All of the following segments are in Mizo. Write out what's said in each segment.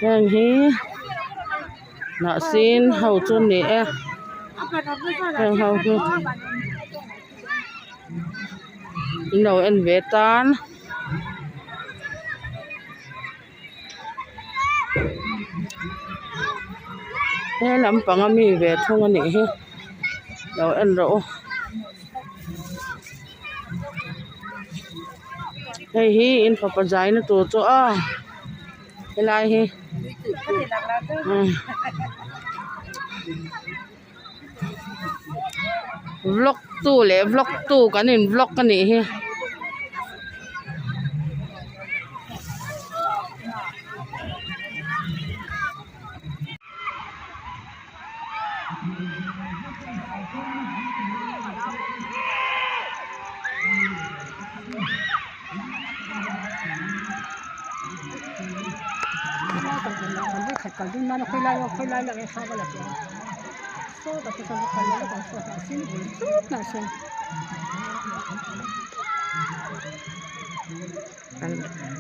Heng hi hnahsin ho chu a ni e heng ho hi in lo en ve tan. He lampang a mi ve thung a nih hi lo en rawh u hei hi in fapa zai na tur chu aw helai hi vlog tu leh vlog tu kan in vlog a nih hi.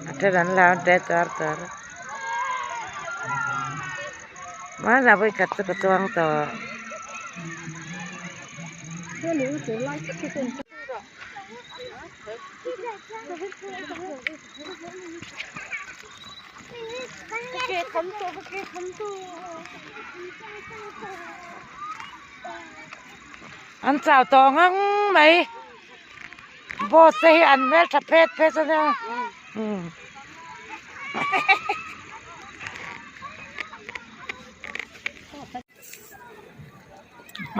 A then an lar te tar tar a hmanah vawikhat chu ka chuang tawh. An chau tawh ngang mai boss te hi an hmeltha phet phet a nia umm.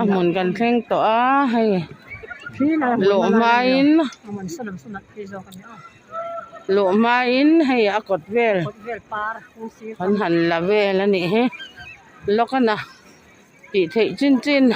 A hmun kan thleng tawh a hei luh hmain luh hmain hei a kawt vel an han la vel a nih hi lawk a na tih theih chin chin.